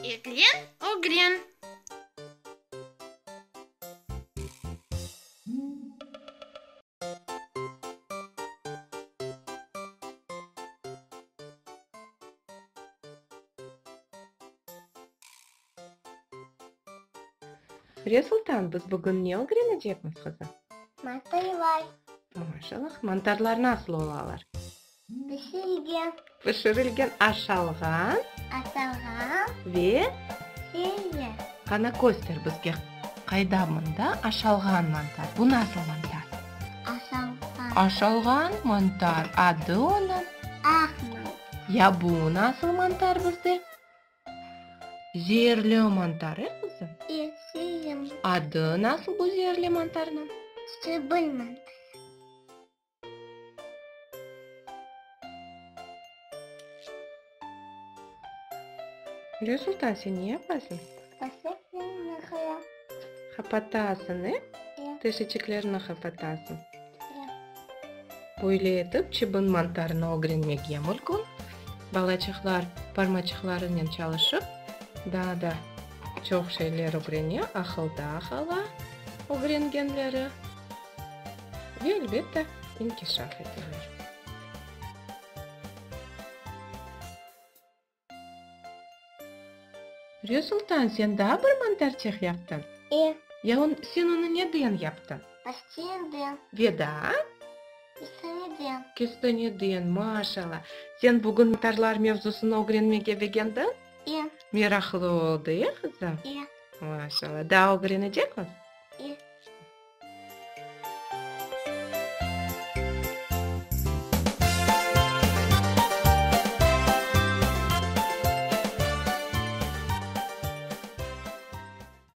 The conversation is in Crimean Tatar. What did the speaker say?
Eglen, ögren. Resultan, biz bugün ne ögrenecekmiz, qızım? Mantarlar. Maşallah, mantarlar nasıl olalar? Pişirilgen. Pişirilgen, aşalğan. Aşalğan. Ve? Seye. Qana, köster bizge, qayda mında aşalğan mantar? Bu nasıl mantar? Aşalğan. Aşalğan mantar. Adı onıñ? Aq mantar. Ya bu nasıl mantar bizde? Zeerli mantar, e, qızım? E, zeerli mantar. Adı nasıl bu zeerli mantarnıñ? Çıbın mantar. Resultan, sen ne yapasıñ? Qasetlini qıram. Qapatasıñ, e? E. Tişiçiklerni qapatasıñ. E. Böyle etip çıbın mantarını ögrenmege mülkün. Balaçıqlar parmaçıqlarınen çalışıp, daa da çoq şeyler ögrene, aqılda qala ögrengenleri ve, elbette, inkişaf eteler. Resultan, sen daa bir mantarçıq yaptıñ? E. Ya sen onı neden yaptıñ? Pastilden. Ve daa? Kestaneden. Kestaneden, maşallah. Sen bugün mantarlar mevzusını ögrenmege begendiñ? E. Meraqlı oldı, e, qızım? E. Maşallah. Daa ögrenecekmiz?